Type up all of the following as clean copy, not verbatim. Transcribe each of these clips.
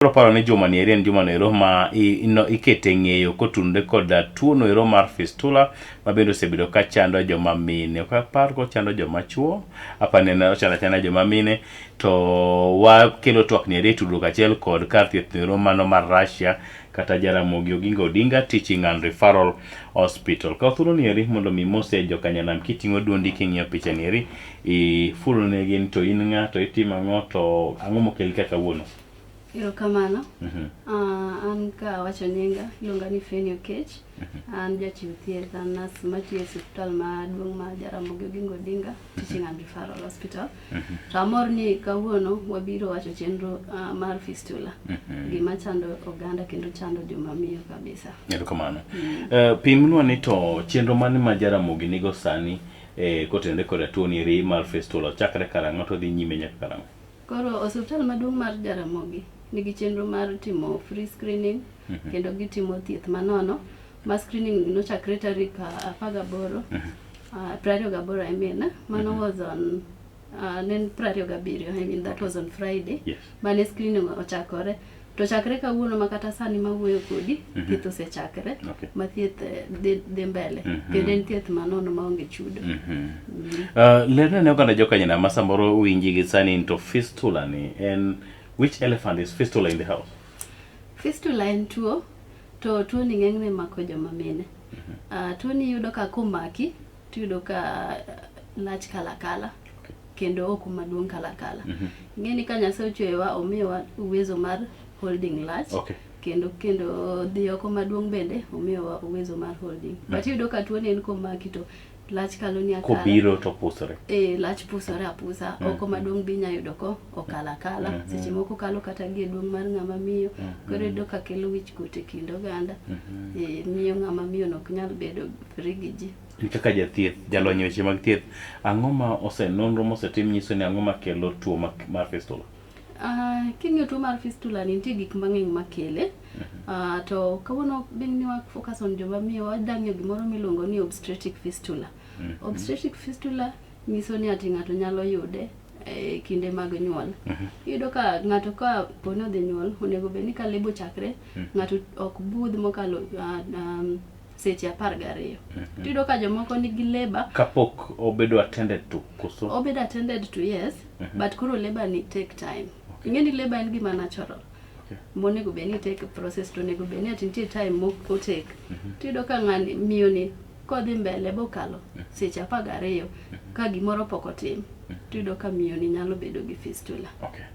Abiro paro ni juma ni eri en juma noero ma ikete ng'eyo kotunore koda tuo noero mar fistula ma bende osebedo ka chando joma mine. Ok apar kochando joma chuo, aparo ni en ochando achanda joma mine. To wakelo twak ni eri e tudruok achiel kod kar thieth noero mano mar Russia kata Jaramogi Oginga Odinga Teaching and Referral Hospital. Kaw thuolo ni eri mondo mi imose jokanyanam kiting'o duondi king'iyo picha ni eri, ifulnegi ni to in ng'a, to itimo ang'o, to ang'o mokeli ka kawuono. Erokamano. An ka awacho nyinga, iluonga ni Feni Okech. An jachiw thieth, an nas matiyo e osiptal maduong' ma Jaramogi Oginga Odinga Teaching and Referral Hospital. To amor ni kawuono wabiro wacho chenro mar fistula. Gima chando oganda kendo chando joma miyo kabisa. Erokamano. Pimnwa ni to chenro mane ma Jaramogi nigo sani kotenore koda tuo ni eri mar fistula ochakre karang'o to odhi nyime nyaka karang'o? Koro osiptal maduong' mar Jaramogi nigi chenro mar timo free screening kendo gitimo thieth manono ma screening nochakre tarik 18, 28 I mean, mano was on ne en 27, I mean, that was on Friday. Mane screening ochakore to chakre kawuono ma kata sani mawuoyo kodi, thieth osechakre ma thieth dhi mbele kendo en thieth manono maonge chudo. Lerna ne oganda jokanyanam ma samoro winji gi sani ni to fistula ni en, which elephant is fistula in the house? Fistula en tuo, to tuo ni ng'enyne mako joma mine. Tuo ni iyudo ka komaki tiyudo ka lach kala kala kendo oko maduong' kala kala. Ing'e ni ka Nyasaye ochweyowa, omiyowa uwezo mar holding lach kendo dhi oko maduong' bende omiyowa uwezo mar holding. But iyudo ka tuo ni en komaki to lach kalo ni akala. Kobiro to pusore. E, lach pusore apusa, oko maduong' be inya yudo ko okalo akala. Seche moko kalo kata gi e duong' mar ng'ama miyo. Koro iyudo ka kelo wich kuot e kind oganda. E, miyo ng'ama miyo no ok nyal bedo free gi ji. In kaka jathieth, jalony e weche mag thieth, ang'o ma ose nonro mosetim nyiso ni ang'o makelo tuo mar fistula? King'iyo tuo mar fistula ni, nitie gik mang'eny makele. To kawuono being ni wa focus on joma miyo, wadwa ng'iyo gimoro miluongo ni obstetric fistula. Obstetric fistula nyiso ni ati ng'ato nyalo yude e kinde mag nyuol. Iyudo ka ng'ato ka poni odhi nyuol, onego bed ni ka labour ochakre, ng'ato ok budh mokalo seche 12. Tiyudo ka jomoko nigi labour Kapok obedo attended to koso? Obedo attended to, yes, but koro labour ni take time. Ing'e ni labour en gima natural. Monego bed ni take process, to onego bed ni ati nitie time mok otake. Tiyudo ka ng'ani, miyo ni kodhi mbele bokalo seche 12 ka gimoro pok otim, tiyudo ka miyo ni nyalo bedo gi fistula.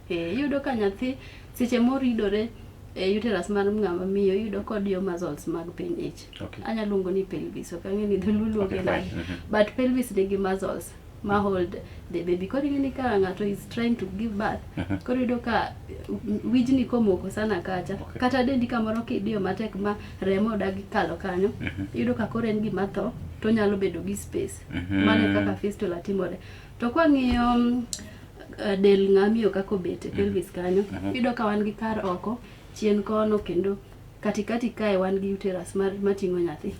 E, iyudo ka nyathi seche moridore e uterus mar ng'ama miyo, iyudo kodiyo muscles mag piny ich. Anya luongo ni pelvis, ok ang'e ni dholuo luonge nade. But pelvis nigi muscles ma hold the baby. Koro ing'e ni ka ng'ato is trying to give birth, koro iyudo ka wijni komoko sana kacha, kata dendi kamoro kidiyo matek ma remo odagi kalo kanyo, iyudo ka koro en gima tho to onyalo bedo gi space. Mano e kaka fistula timore. To kwang'iyo del ng'ama miyo kaka obet e pelvis kanyo, iyudo ka wan gi kar oko chien kono, kendo katikati kae wan gi uterus mar mating'o nyathi.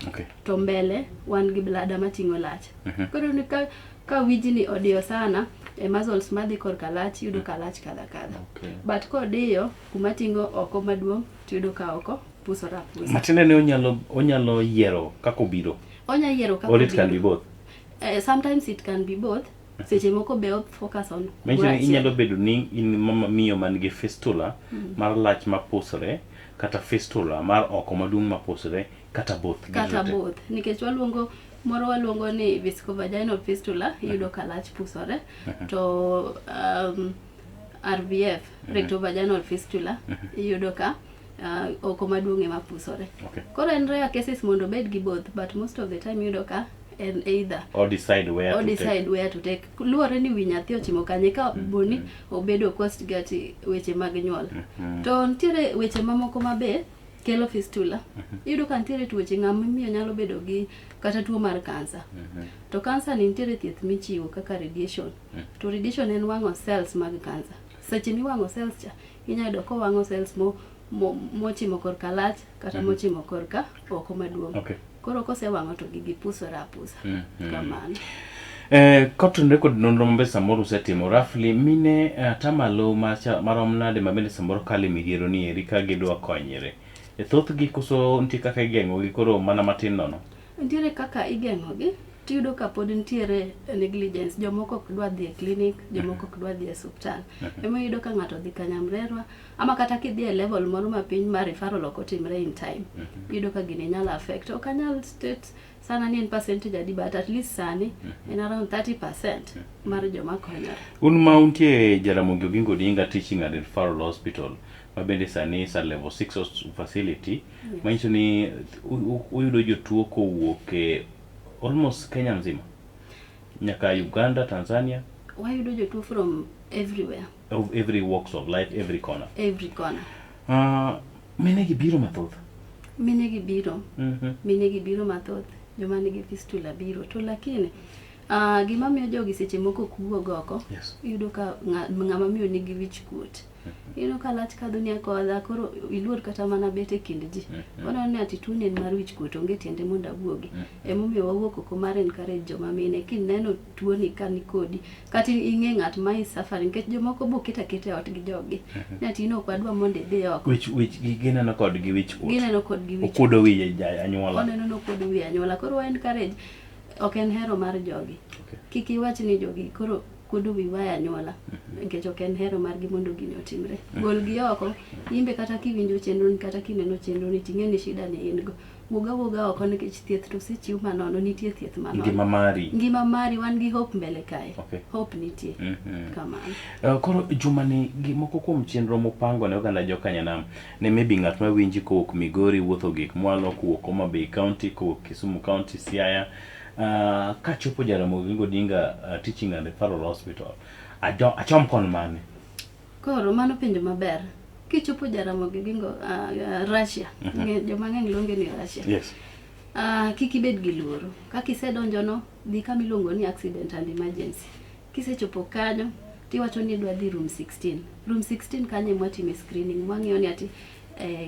To mbele wan gi bladder mating'o lach. Koro ni ka wijni odiyo sana e muscles madhi korka lach, iyudo ka lach kadho akadha. But kodiyo kuma ting'o oko maduong', tiyudo ka oko pusore apusa. Matiende ni onyalo yiero kaka obiro. Onya yiero kaka Or it can obiro. be both. Sometimes it can be both. Seche moko be focus on Manyiso ni kumoro achiel. Inyalo bedo ni in mama miyo man gi fistula mar lach mapusore kata fistula mar oko maduong' mapusore kata both. Kata Giduto te. both, nikech waluongo moro, waluongo ni vesicovaginal fistula, iyudo ka lach pusore, to RVF, rectovaginal fistula, iyudo ka oko maduong' ema pusore. Koro en rare cases mondo obed gi both, but most of the time iyudo ka en either Or decide where or to take. Decide where to take, luwore ni wi nyathi ochimo kanye ka boni obedo caused gati weche mag nyuol. To nitiere weche mamoko ma be kelo fistula. Iyudo ka nitiere tuoche, ng'ama miyo nyalo bedo gi kata tuo mar kansa, to kansa ni nitiere thieth michiwo kaka radiation, to radiation en wang'o cells mag kansa. Seche miwang'o cells cha, inyalo yudo kowang'o cells mochimo korka lach kata mochimo korka oko maduong'. Koro kosewang'o to gigi pusore apusa. Kamano. Kotenore kod nonro mabe samoro usetimo roughly mine atamalo marom nade ma bende samoro kalo e midhiero ni eri ka gidwa konyre? E thothgi koso nitie kaka igeng'ogi koro mana matin nono? Nitiere kaka igeng'ogi tiyudo ka pod nitiere negligence, jomoko ok dwa dhi e clinic, jomoko ok dwa dhi e osuptal. Ema iyudo ka ng'ato odhi Kanyamrerwa ama kata kidhi e level moro mapiny ma referral ok otimre in time, iyudo ka gini nyalo affect. Ok anyal state sana ni en percentage adi, but at least sani en around 30% mar joma konyore. Un ma untie Jaramogi Oginga Odinga Teaching and Referral Hospital ma bende sani is a level 6 facility manyiso ni uyudo jotuo kowuok e almost Kenya mzima nyaka Uganda, Tanzania, Wayudo jotuo from everywhere, of every walks of life, every corner. Every corner. Mine gi biro mathoth. Mine gi biro, mine gi biro mathoth, joma nigi fistula biro to lakini gima miyo jogi seche moko ok wuog oko, iyudo ka ng'ama miyo nigi wich kuot, iyudo ka lach kadho ni akodha, koro iluor kata mana bet e kind ji. Oneno ni ati tuoni en mar wich kuot, onge tiende mondo awuogi. Emomiyo wawuok oko mar encourage joma mine, kineno tuoni ka ni kodi kata ing'e ng'at ma is suffering, nikech jomoko bo keto aketa e ot gi joggi ni ati in ok wadwa mondo idhi oko. Wich gineno kodgi wich kuot. Gineno kodgi wich Okuodo wi anyuola. Oneno nokuodo wi anyuola. Koro wa encourage, ok en hero mar jogi. Kik iwach ni jogi koro kuodo wiwa e anyuola, nikech ok en hero margi mondo gini otimre. Golgi oko. Imbe kata kiwinjo chenro ni kata kineno chenro ni ting'e ni shida ni in go, wuog awuoga oko, nikech thieth to osechiw manono, nitie thieth manono. Ngima mari. Ngima mari, wan gi hope mbele kae. Hope nitie. Kamano. Koro jumani gi moko kuom chenro mupango ne oganda jokanyanam ne maybe ng'at ma winji kowuok Migori wuotho gik mwalo, kowuok Homa Bay County, kowuok Kisumu County, Siaya, kachopo Jaramogi Oginga Odinga Teaching and Referral Hospital, achom kon mane? Koro mano penjo maber. Kichopo Jaramogi Oginga, Russia, joma ng'eny luonge ni Russia. Kik ibed gi luoro. Kaka isedonjo no, dhi kama iluongo ni accident and emergency. Kisechopo kanyo, tiwacho ni idwa dhi room 16. Room 16 kanyo ema watime screening. Wang'iyo ni ati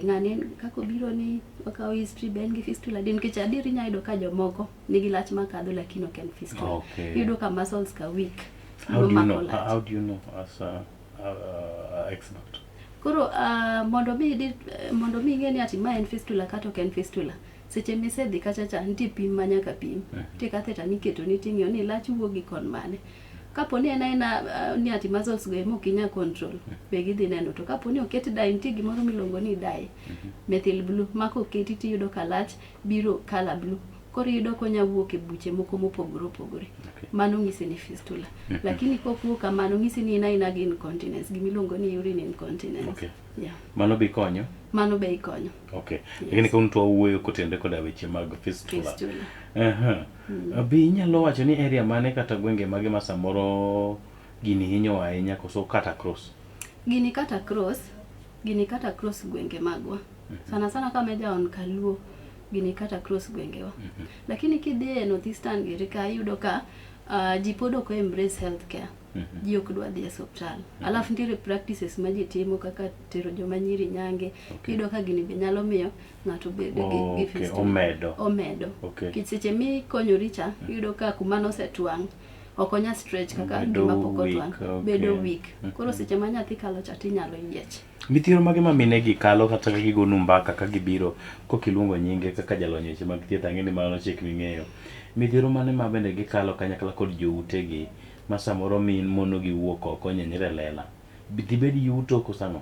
ng'ani en kaka obiro ni wakawo history, be en gi fistula adi, nikech adier inya yudo ka jomoko nigi lach makadho lakini ok en fistula. Iyudo ka muscles ka weak. How do you Momako know? lach. How do you know as a expert? Koro mondo mi ing'e ni ati ma en fistula kata ok en fistula, seche misedhi kacha cha nitie pim ma nyaka pim. Nitie catheter miketo ni ting'iyo ni lach wuok gi kon mane. Kapo ni en aena ni ati muscles go ema ok inyal control, be gidhi neno. To kapo ni oket dye, nitie gimoro miluongo ni dye, methyl blue, ma koketi tiyudo ka lach biro colour blue. Koro iyudo konya wuok e buche moko mopogore opogore. Mano ng'isi ni fistula. Lakini kok wuok kamano, ng'isi ni in aina gi incontinence, gimiluongo ni urine incontinence. Yeah. Mano be ikonyo? Mano be ikonyo. Lakini ka un to wawuoyo kotenore koda weche mag fistula. Fistula. Be inyalo wacho ni area mane kata gwenge mage ma samoro gini hinyo ahinya koso kata cross? Gini kata cross gwenge magwa. Sana sana ka meja on Kaluo, gini kata cross gwengewa. Lakini kidhi e North Eastern giri ka iyudo ka ji pod ok embrace healthcare. Ji ok dwa dhi e osiptal. Alafu nitiere practices ma ji timo kaka tero joma nyiri nyange. Iyudo ka gini be nyalo miyo ng'ato bed gi fistula. Omedo. Omedo. Nikech seche mikonyori cha, iyudo ka kuma nosetwang', ok onya stretch kaka Bedo gima pok weak, otwang'. Bedo weak. Koro seche ma nyathi kalo cha tinyalo yiech. Midhiero mage ma mine gi kalo kata ka gigonu mbaka ka gibiro kok iluongo nyinge kaka jalony weche mag thieth, ang'e ni mano chik ming'eyo. Midhiero mane ma bende gikalo kanyakla kod joutegi ma samoro min mono gi wuok oko nyenyre lela? Dibed yuto koso ang'o?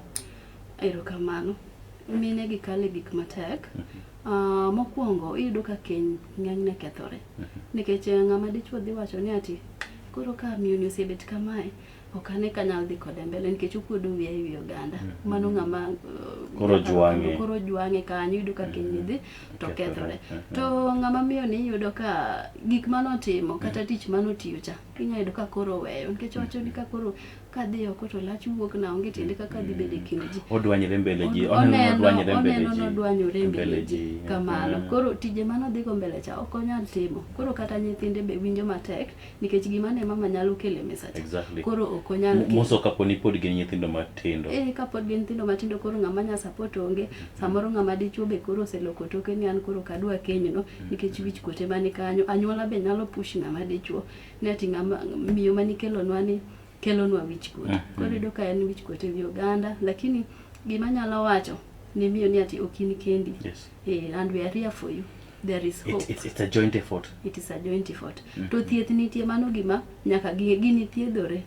Erokamano. Mine gi kalo e gik matek. Mokwongo iyudo ka keny ng'enyne kethore. Nikech ng'ama dichuo dhi wacho ni ati koro ka miyo ni osebet kamae, ok ane ka anyal dhi kode mbele nikech okuodo wiya e wi oganda. Mano ng'ama Koro jwang'e. Koro jwang'e kanyo, iyudo ka keny dhi to Kethore. kethore. To ng'ama miyo ni iyudo ka gik manotimo kata tich manotiyo cha Inyalo yudo ka koro oweyo nikech owacho ni ka koro kadhi oko to lach wuok na onge tiende kaka dhi bedo e kind ji. Odwanyre mbele ji. Oneno nodwanyre mbele oneno ji. Nodwanyore mbele ji kamano. Koro tije manodhigo mbele cha ok onyal timo. Koro kata nyithinde be winjo matek nikech gima ne mama nyalo kelo e mesa cha koro ok onyal kelo. Moso kapo ni pod gin nyithindo matindo. Eh, kapod gin nyithindo matindo, koro ng'ama nya support onge. Samoro ng'ama dichuo be koro oseloko toke ni an koro ok adwa kenyno nikech wich kuote mani kanyo. Anyuola be nyalo push ng'ama dichuo ni ati ng'ama miyo manikelonwa ni kelonwa wich kuot. Koro iyudo ka en wich kuot e wi oganda, lakini gima anyalo wacho ni miyo ni ati ok in kendi. And we are here for you. There is hope. It's a joint effort. It is a joint effort. To thieth nitie, mano gima nyaka gini thiedhore.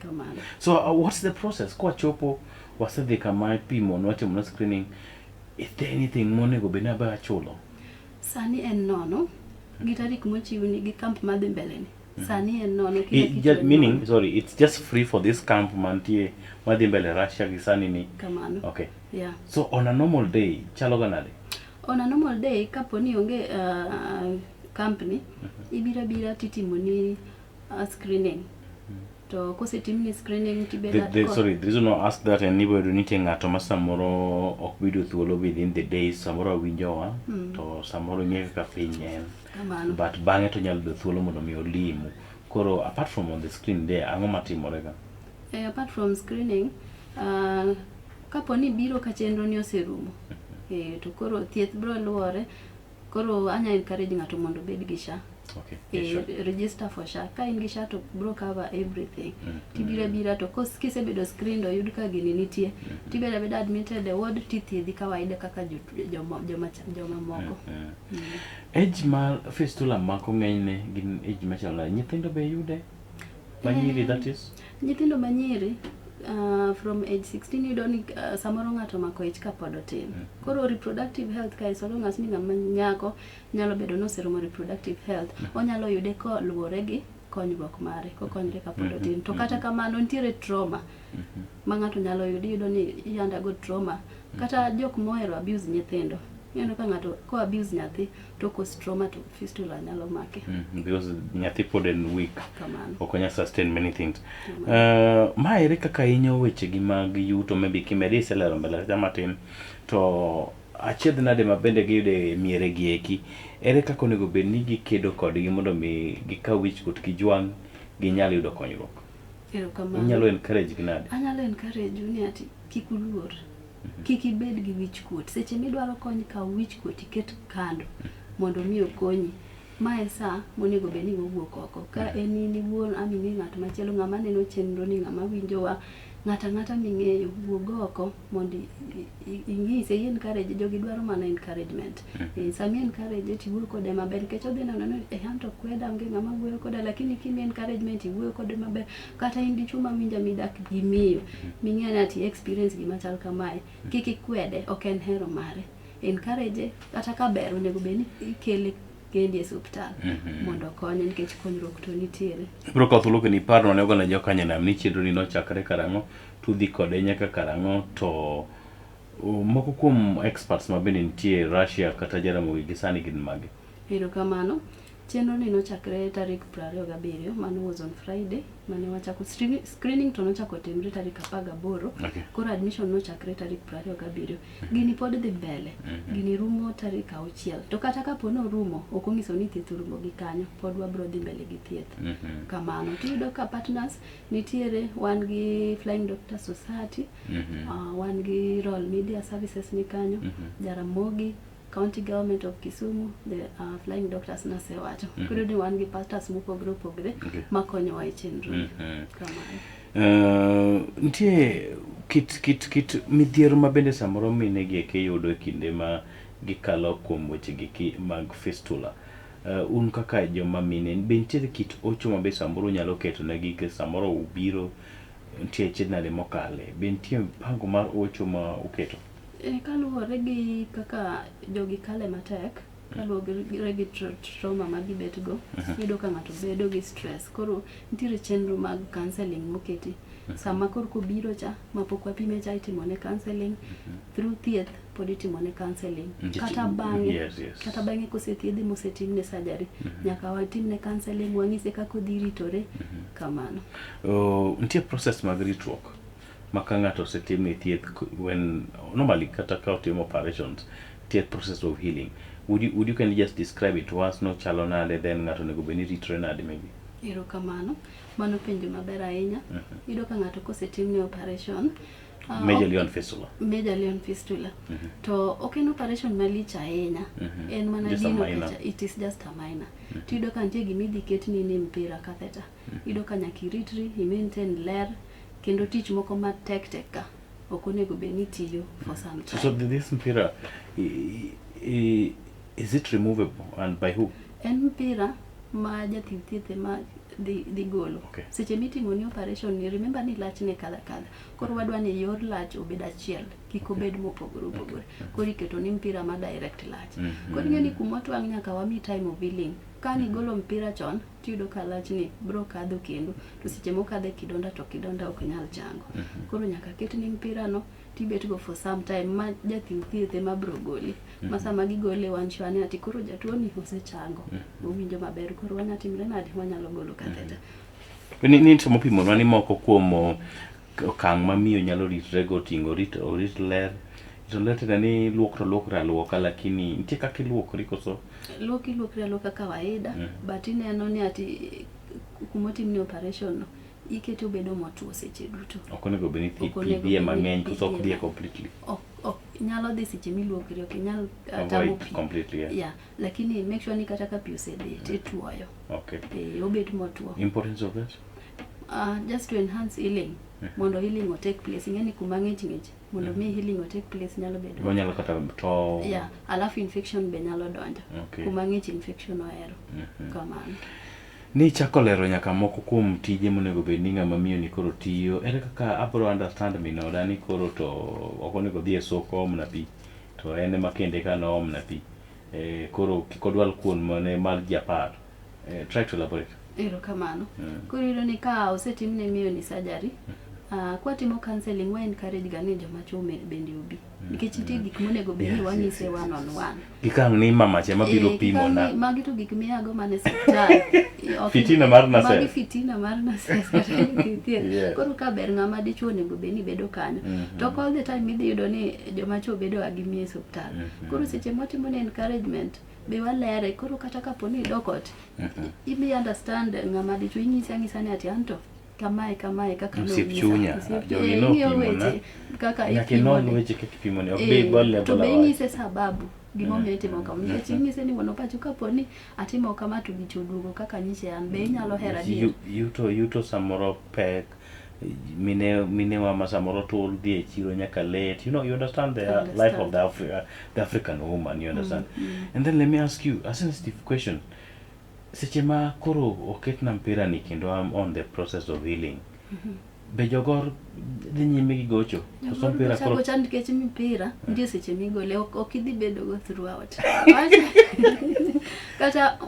Kamano. So what's the process? Kwachopo wasedhi kama ipimo, nwatimo screening. Is there anything monego bed ni abe achulo? Sani en nono gi tarik mochiwni gi camp madhi mbele ni. Sani en nono, kila kitu en Meaning, nono. Sorry, it's just free for this camp mantie madhi mbele Russia gi sani ni. Kamano. Okay. Yeah. So on a normal day chalo ga nade? On a normal day, kapo ni onge company, ibiro abira titimo ni screening. To kosetimni screening tibedo Sorry, the reason I ask that en ni bedo nitie ng'ato ma samoro ok bi yudo thuolo within the days, samoro winjowa, to samoro ng'eyo kaka piny en. Kamano. But bang'e to nyalo yudo thuolo mondo mi olimu. Koro apart from on the screen there, ang'o matimore ga? Apart from screening, kapo ni biro ka chenro ni oserumo, to koro thieth biro luwore. Koro anya encourage ng'ato mondo obed gi SHA. Register for SHA. Ka in gi SHA to bro cover everything. Tibiro abira to kisebedo screened oyud ka gini nitie, tibedo abeda admitted e ward tithiedhi kawaida kaka joma moko. Age mar fistula mako ng'enyne gin age machalo nade? Nyithindo be yude? Manyiri, that is? Nyithindo manyiri from age 16 iyudo ni samoro ng'ato omako ich kapod otin. Koro reproductive health kae, so long as ni ng'ama nyako nyalo bedo noseromo reproductive health, onyalo yude koluwore gi konyruok mare, kokonyre kapod otin. To kata kamano nitiere trauma ma ng'ato nyalo yudo, iyudo ni i undergo trauma. Kata jok mohero abuse nyithindo, ineno ka ng'ato ko abuse nyathi to cause trauma to fistula nyalo make. Because nyathi pod en weak. Kamano. Ok onyal sustain many things. Ma ere kaka hinyo wechegi mag yuto, maybe kimedi iselero mbele kacha matin, to achiedh nade ma bende giyudo e miere gi eki, ere kaka onego bed ni gikedo kodgi mondo mi gikaw wichkuot gijwang' ginyal yudo konyruok? Erokamano. Inyalo encourage gi nade? Anyalo encourage u ni ati kik uluor. Kik ibed gi wichkuot. Seche midwaro kony, kaw wichkuot iket kando mondo mi okonyi. Ma e sa monego bed ni wawuok oko. Ka en in iwuon ama ing'e ng'at machielo, ng'ama neno chenro ni, ng'ama winjowa, ng'ato ang'ata ming'eyo, wuog oko mondo inyise, i encourage. Jogi dwaro mana encouragement. Sami encourage tiwuoyo kode maber nikech odhi neno ni eh, an to kweda, onge ng'ama wuoyo koda, lakini kimiye encouragement iwuoyo kode maber. Kata in dichuo mawinja midak gi miyo ming'eyo ni ati experience gima chal kamae, kik ikwede, ok en hero mare. Encourage, kata ka ber onego bed ni ikele kendi e osiptal mondo okonye nikech konyruok to nitiere. Ibiro kawo thuolo kendo iparnwa ne oganda jokanyanam ni chenro ni nochakre karang'o, tudhi kode nyaka karang'o, to moko kuom experts ma bende nitie Russia kata Jaramogi gi sani gin mage? Erokamano. Chenro ni nochakre tarik 27, mano was on Friday, mane wachako screening to nochako timre tarik 18. Koro admission nochakre tarik 27. Gini pod dhi mbele. Gini rumo tarik 6. To kata kapo ni orumo, ok onyiso ni thieth orumo gi kanyo. Pod wabro dhi mbele gi thieth. Kamano. Tiyudo ka partners nitiere, wan gi Flying Doctor Society, wan gi Royal Media Services ni kanyo, Jaramogi, County Government of Kisumu, the Flying Doctors nasewacho. Koro ni wan gi partners mopogore opogore makonyowa e chenro. Kamano. Nitie kit midhiero ma bende samoro mine gi eki yudo e kinde ma gikalo kuom weche gi mag fistula. Un kaka joma mine, be nitiere kit ocho ma be samoro unyalo keto negi nikech samoro ubiro nitie achiedh nade mokale, be nitie mpango mar ocho ma uketo? Kaluwore gi kaka jogi kale matek, kaluwore gi trauma ma gibet go, iyudo ka ng'ato bedo gi stress. Koro nitiere chenro mag counseling moketi. Sama korka obiro cha mapok wapime cha itimone counseling through thieth pod itimone counseling kata bang'e Yes. kata bang'e kosethiedhe mosetimne surgery nyaka watimne counseling wang'ise kaka odhi ritore kamano. Oh, nitie process mag ritruok ma ka ng'ato osetimne thieth when normally kata ka otimo operations nitie process of healing would you kindly just describe it to us no chalo nade then ng'ato onego bed ni ritore nade maybe? Erokamano, mano penjo maber ahinya. Iyudo ka ng'ato kosetimne operation Majorly on fistula. Majorly on fistula. To ok en operation malich ahinya. En mana Just a dino minor. kacha, it is just a minor. Tiyudo ka nitie gima idhi ketni ni mpira catheter. Iyudo ka nyaka iritri, i maintain ler, kendo tich moko matek tek ka ok onego bed ni itiyo for some So, time. so this mpira is it removable and by who? En mpira ma jathieth thieth ema dhi golo. Seche mitimo ni operation ni remember ni lachne kadha kadha. Koro wadwa ni yor lach obed achiel, kik obed mopogore opogore. Koro iketo ni mpira ma direct lach. Koro ing'e ni kuma otwang' nyaka wami time of healing. Ka nigolo mpira chon, tiyudo ka lachni bro kadho kendo. To seche mokadhe kidonda to kidonda ok nyal chango. Koro nyaka ketni mpira no tibet go for some time ma jathieth thieth ema bro goli. Ma sama gigole wan sure ni ati koro jatuo ni osechango. Owinjo maber koro wanya timre nade wanyalo golo catheter. Ni temo pimonwa ni moko kuom okang' ma miyo nyalo ritrego oting'o orit ler. Rito ler tiende ni luok to luokre aluoka lakini nitie kaka iluokri koso? Luok iluokri aluoka kawaida but ineno ni ati kumotimni operation no ikete obedo motuo seche duto. Ok onego bed ni Ok pi onego dhiye bed ni mang'eny pi koso ok dhiye dhiye completely. Ok nyalo dhi seche miluokri ok inyal tamo Avoid pi. completely. Yeah. Yeah, lakini make sure ni kata ka pi osedhi tituoyo. Obet motuo. Importance of that? Just to enhance healing. Mondo healing o take place. Ing'e ni kuma ng'ich ng'ich mondo mi healing o take place nyalo bedo. Onyalo kata tow. Yeah, alafu infection be nyalo donjo. Kuma ng'ich infection ohero. Kamano. Ni chako lero nyaka moko kuom tije monego bed ni ng'ama miyo ni koro tiyo. Ere kaka abro understand min oda ni koro to ok onego odhi e soko omna pi to en ema kende ka noomna pi. Koro kik odwal kuon mane mar ji 10. Try to elaborate. Erokamano. Koro iyudo ni ka osetimne miyo ni surgery, kwatimo counseling wa encourage ga ni joma chuo bende obi. Nikech nitie gik monego bed ni wanyise one on one. Gikang' ni mama cha mabiro pimo na. Magi to gik miyago mana e osiptal. Fitina mar nurses. Magi fitina mar nurses kata jothieth. Koro ka ber ng'ama dichuo onego bed ni bedo kanyo. To ok all the time idhi yudo ni joma chuo bedo ga gi miyo e osiptal. Koro seche mwatimo ne encouragement be walere. Koro kata kapo ni idok ot, ibi understand ng'ama dichuo inyise ang'isa ni ati anto kamae kamae kaka Osiep nonyisa. chunya, Osiep- jogi ing'iyo nopimona. weche kaka Nyaka inon ipimone. weche kaka ipimone. Ok be ibol To abola be wach. inyise sababu gimomiyo itimo kama nikech inyise ni wuon pacho kapo ni atimo kama to gicho oduogo kaka nyiche an be inyalo hero adier. Yuto samoro pek minewa ma samoro tur dhi e chiro nyaka late. You know, you understand the Understand. life of the African woman, you understand. And then let me ask you a sensitive question. Seche ma koro oketna mpira ni kendo I'm on the process of healing. Be jogor dhi nyime gi gocho? Koso mpira koro Gocha nikech mpira nitie seche migole ok idhi bedo go throughout. Kata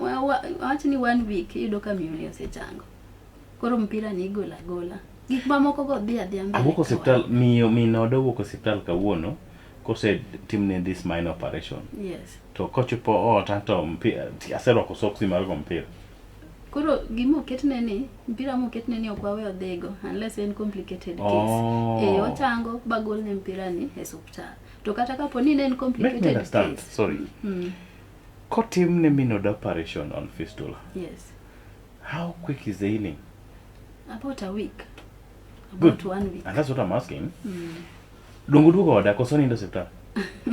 wach ni 1 week iyudo ka miyo ni osechango. Koro mpira ni igolo agola. Gik mamoko go dhi adhiya mbele. Awuok osiptal, miyo min oda owuok osiptal kawuono kosetimne this minor operation. Yes. To kochopo ot anto aserwako soksi mar go mpira. Koro gima oketne ni mpira moketne ni ok wawe odhigo unless en complicated case. Ochango bagolne mpira ni e osiptal. To kata kapo ni ne en Make me complicated understand. case. Sorry. Kotimne min oda operation on fistula. Yes. How quick is the healing? About a week. Good. About 1 week. And that's what I'm asking. Dongo duogo oda koso nindo osiptal?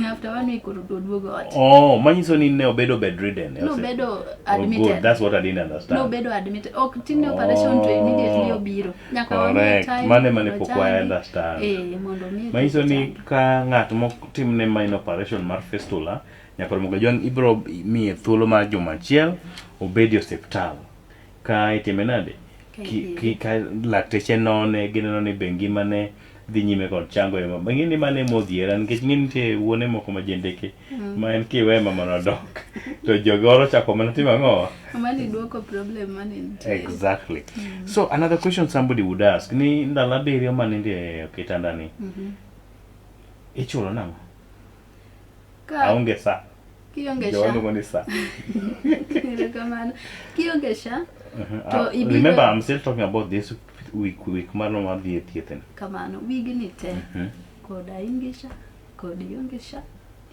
After 1 week oduogo ot. Oh, manyiso ni ne obedo bedridden. No obedo Oh, admitted. good. That's what I didn't understand. No obedo admitted. Ok timne operation to immediately obiro. Nyaka wamiye Correct. time. Mane mondo pok wa ochangi. understand. Mondo miye Manyiso ni changi. ka ng'at mok timne minor operation mar fistula, nyaka Ramogi Ajwang' ibiro miye thuolo mar juma achiel obed e osiptal. Ka itime nade? Ka lakteche none, gineno ni be ngimane dhi nyime kod chango e mama. Ing'e ni mano ema odhiera nikech ing'e ni nitie wuone moko ma jendeke ma en kiwe mama no dok to jogoro chako mana timo ang'o? Mani duoko problem mane nitie. Exactly. So another question somebody would ask ni ndalo 7 maninde e kitanda ni ichulo nang'o? Ka Aonge sa. kionge Jowa SHA. luongo ni sa. Erokamano. Kionge SHA to ibiro Remember I'm still talking about this week mano madhi e thieth ni. Kamano, wigni te koda in gi SHA kod ionge SHA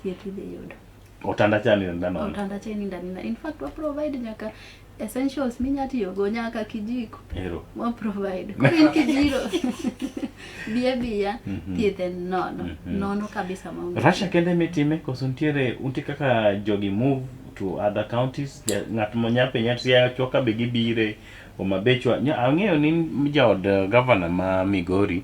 thieth idhi yudo. Otanda cha nindo nono. Otanda cha nindo aninda. In fact wa provide nyaka essentials minya tiyogo nyaka kijiko. Ero. Wa provide. Koro in kibiro biya biya thieth en nono. Nono kabisa maonge. Russia kende mitime koso nitiere untie kaka jogi move to other counties ng'at mo nyape nyatia chwaka be gibire Homa Bay chwa ang'eyo ni jaod governor ma Migori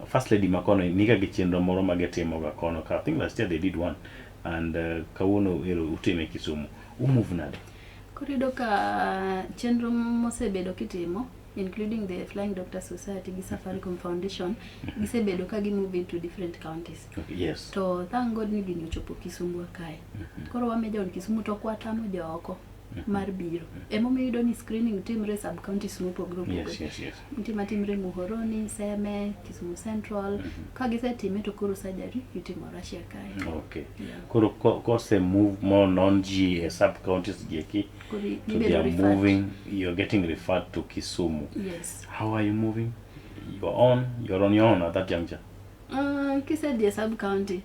first lady ma kono niga gi chenro moro ma gitimo ga kono ka I think last year they did one and kawuono ero utime Kisumu. Umove nade? Koro iyudo ka chenro mosebedo kitimo including the Flying Doctor Society gi Safaricom Foundation gisebedo ka gi move into different counties. Okay, yes. To thank God ni gini ochopo Kisumu kae. Koro wamejo on Kisumu to ok watamo jooko mar biro. Emomiyo iyudo ni screening timre sub counties mopogore opogore. Yes, yes, yes. Nitie matimre Muhoroni, Seme, Kisumu Central. Ka gisetime to koro surgery itimo Russia kae. Okay. Yeah. Koro kose move more non ji e sub counties gi eki Koro to they ibedo are referred. moving, you're getting referred to Kisumu. Yes. How are you moving? You're on your own at that juncture. Kisedhi e sub county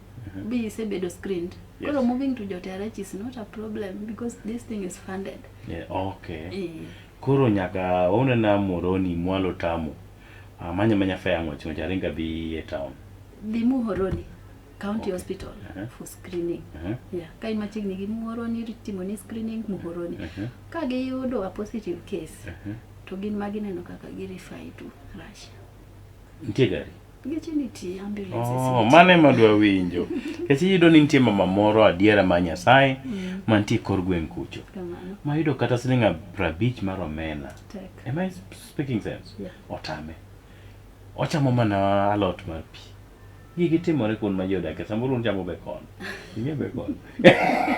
bi isebedo screened. Yes. Koro moving to Joterech is not a problem because this thing is funded. Yeah, okay. Eh. Koro nyaka waune na Moroni mwalo tamu. Manya manya fare ng'wech ng'wech aringa bi e town. Dhi Muhoroni County Okay. Hospital for screening. Yeah, ka in machiegni gi Muhoroni itimo ni screening Muhoroni. Ka giyudo a positive case to gin ma gineno kaka gi refer to Russia. Nitie gari? Geche nitie, ambulances Oh, nitie. mano ema adwa winjo. Nikech iyudo ni nitie mama moro adiera ma Nyasaye mantie kor gweng' kucho. Kamano. Mayudo kata siling 50 mar omena. Tek. Am I speaking sense? Yeah. Otame. Ochamo mana alot mar pi. Gigi timore kuond ma ji odakie. Samoro un chamo bacon. Ing'e bacon?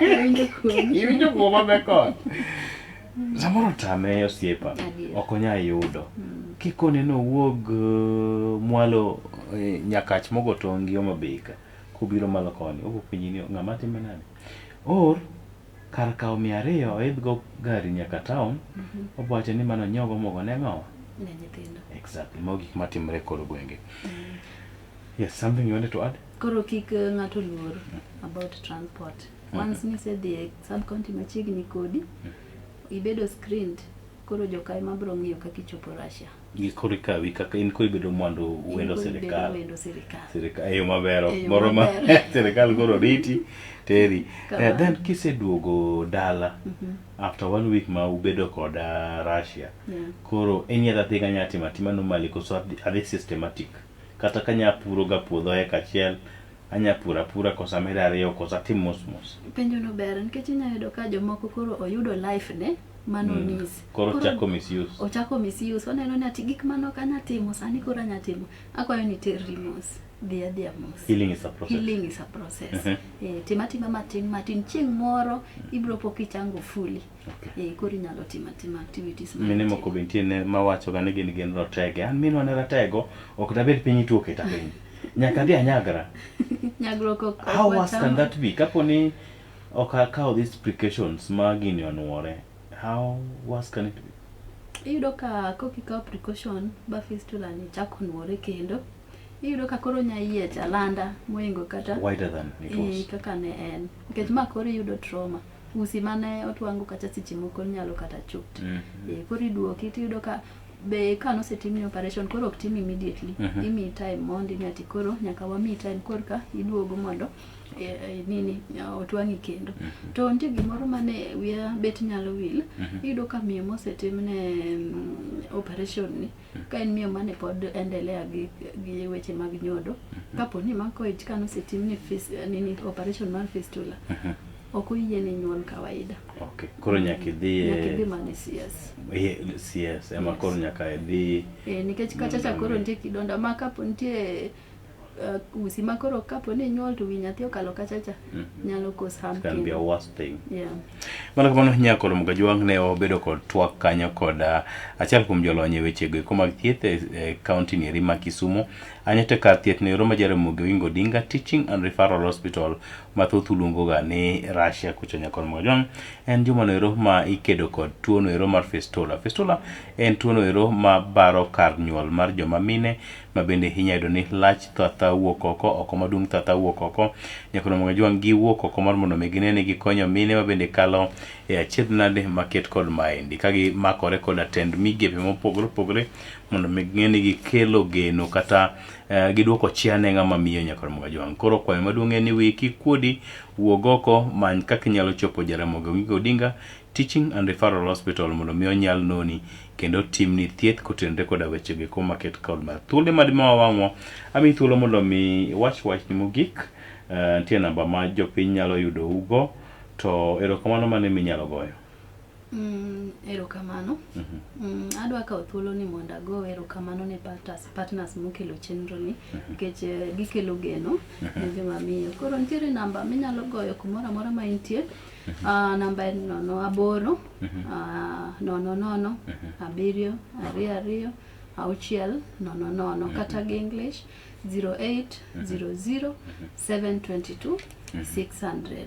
Awinjo kuomi. Iwinjo kuoma bacon? Samoro otame osiepa. Adier. Ok onyal yudo. Kikone nowuog mwalo Nyakach mogo tong' gi Homa Bay ka. Kobiro malo koni. Obo penji ni ng'ama time nade? Or kar kawo 200 oidh go gari nyaka town. Obo wacho ni mano nyiew go mogo ne ng'owa. Ne nyithindo. Exactly. Mago gik matimore e kor gwenge. Yes, something you wanted to add? Koro kik ng'ato luor about transport. Once nisedhi e sub county machiegni kodi, ibedo screened, koro joka ema biro ng'iyo kaka ichopo Russia. Gi koro ikawi kaka in koro ibedo mwandu In wendo koro ibedo sirikal. wendo sirikal. Sirikal e yo maber E yo moro ma maber. sirikal koro riti teri. Kamano. Then kiseduogo dala after 1 week ma ubedo koda Russia. Yeah. Koro any other thing anya timo atima normally koso adhi systematic. Kata kanya puro ga puodho eka achiel, anya puro apura koso amed ariyo koso atim mos mos. Penjo no ber nikech inya yudo ka jomoko koro oyudo life ne mano miss. Koro chako misuse. Ochako misuse. Oneno ni ati gik mane ok anya timo sani koro anya timo. Akwayo ni terri mos. Dhi adhiya mos. Healing is a process. Healing is a process. Tim atima matin matin chieng' moro ibiro po kichango fully. Okay. Koro inyalo timo atima activities Mine moko be nitie ne mawacho ga ni gin rotege. An minwa ne ratego, ok dabed piny ituo keta piny. Nyaka adhi anyagra. Nyagruok ok How worse can watamo. that be? Kapo ni ok akawo these precautions ma gini onuore, how worse can it be? Iyudo ka kok ikawo precaution ba fistula ni chako nuore kendo, iyudo ka koro nya yiech alanda moingo kata Wider than it was. Kaka ne en. Nikech ma koro iyudo trauma. Usi mane otwango kacha seche moko nyalo kata chot. Koro iduoki tiyudo ka be ka nosetimni operation koro ok tim immediately. Imiyi time mondi ni ati koro nyaka wamiyi time korka iduogo mondo nini otwang'i kendo. To nitie gimoro mane wiya bet nyalo wil. Iyudo ka miyo mosetimne operation ni ka en miyo mane pod endelea gi weche mag nyodo, kapo ni mako ich ka nosetimne nini operation mar fistula. Ok oyiene nyuol kawaida. Okay. Koro nyaka idhi Nyaka idhi e mana e CS. CS ema Yes. koro nyaka idhi. Eh, nikech kacha cha koro nitie kidonda ma kapo nitie usi ma koro kapo ni inyuol to wi nyathi okalo kacha cha nyalo cause harm Can be a kendo. worst thing. Yeah. Mano kamano nyakoro Mgajwang' ne obedo kod twak kanyo kod achiel kuom jolony e wechego eko mag thieth e kaunti ni eri ma Kisumo. Anyote kar thieth no ero ma Jaramogi Oginga Odinga Teaching and Referral Hospital ma thoth luongo ga ni Russia kucho nyakoro Mgajwang' en juma no ero ma ikedo kod tuo no ero mar fistula. Fistula en tuo no ero ma baro kar nyuol mar joma mine ma bende inya yudo ni lach tho athoa wuok oko, oko maduong' tho athoa wuok oko. Nyakoro Mgajwang' giwuok oko mar mondo mi gine ni gikonyo mine ma bende kalo e achiedh nade maket kod maendi ka gimakore koda tend migepe mopogore opogore mondo mi ging'e ni gikelo geno kata giduoko chia ne ng'ama miyo nyakoro Mgajwang'. Koro kwayo maduong' en ni wiyi kik kuodi, wuog oko, many kaka inyalo chopo Jaramogi Oginga Odinga Teaching and Referral Hospital mondo mi onyal noni kendo timni thieth kotenore koda weche go eko maket kod mar thuolo ema dima wang'wa. Amiyi thuolo mondo mi iwach wachni mogik. Nitie namba ma jopiny nyalo yudo ugo to erokamano mane minyalo goyo? Erokamano. Adwa kawo thuolo ni mondo ago erokamano ne partners mokelo chenro ni nikech gikelo geno ne joma miyo. Koro nitiere namba minyalo goyo kumoro amora ma intie. Namba en 0 8 0 0 7 2 2 6 0 0 kata gi English 08 00 722 600.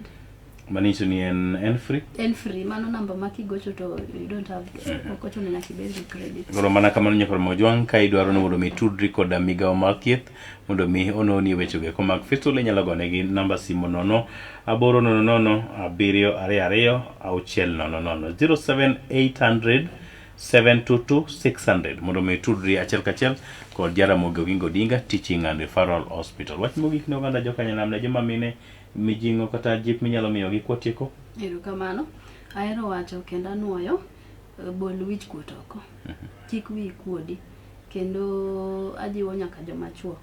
Manyiso ni en free? En free, mano namba ma kigocho to you don't have, ok ochuno nyaka ibed gi credit. Koro mana kamano nyakoro Mojwang' ka idwaro ni mondo mi itudri koda migawo mar thieth mondo mi ononi weche go eko mag fistula inyalo gonegi namba simu 0 8 0 0 7 2 2 6 0 0 07800 722 600 mondo mi itudri achiel kachiel kod Jaramogi Oginga Odinga Teaching and Referral Hospital. Wach mogik ne oganda jokanyanam ne joma mine mijing'o kata jip minyalo miyogi kwatieko? Erokamano. Ahero wacho kendo anuoyo, bol wich kuot oko. Kik wiyi kuodi. Kendo ajiwo nyaka joma chuo.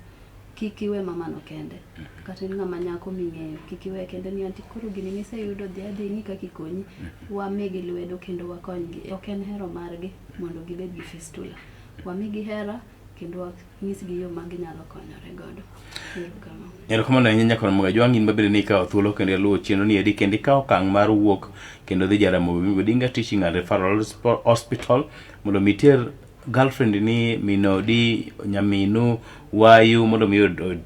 Kik iwe mamano kende. Kata in ng'ama nyako ming'eyo, kik iwe kende ni anti koro gini niseyudo dhi adhi ing'i kaka ikonyi. Wamigi lwedo kendo wakonygi. Ok en hero margi mondo gibed gi fistula. Wamigi hera kendo wanyisgi yo ma ginyalo konyore godo. Erokamano. Erokamano ahinya nyakon Mgajwang' in mabende ni ikawo thuolo kendo iluwo chenro ni eri kendo ikawo okang' mar wuok kendo dhi Jaramogi Oginga Odinga Teaching and Referral Hospital mondo mi iter girlfriend ni minodi nyaminu wayu mondo mi oyud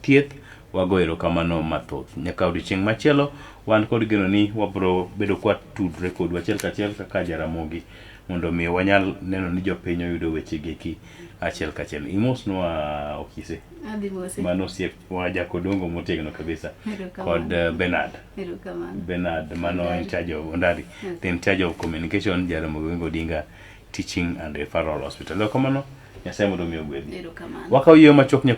thieth. Wago erokamano mathoth. Nyaka odiochieng' machielo wan kod geno ni wabro bedo kwa tudre kodu achiel kachiel kaka Jaramogi mondo mi wanyal neno ni jopiny oyudo weche geki achiel kachiel. Imosnwa Okise. Adhi mose. Mano osiepwa Jakodongo motegno kabisa. Erokamano. Kod Bernard. Erokamano. Bernard mano Ondari. in charge of Ondari. In charge of communication Jaramogi Oginga Odinga Teaching and Referral Hospital. Erokamano. Nyasaye mondo omi ogwedhi. Erokamano. Wakaw yweyo machuok nyaka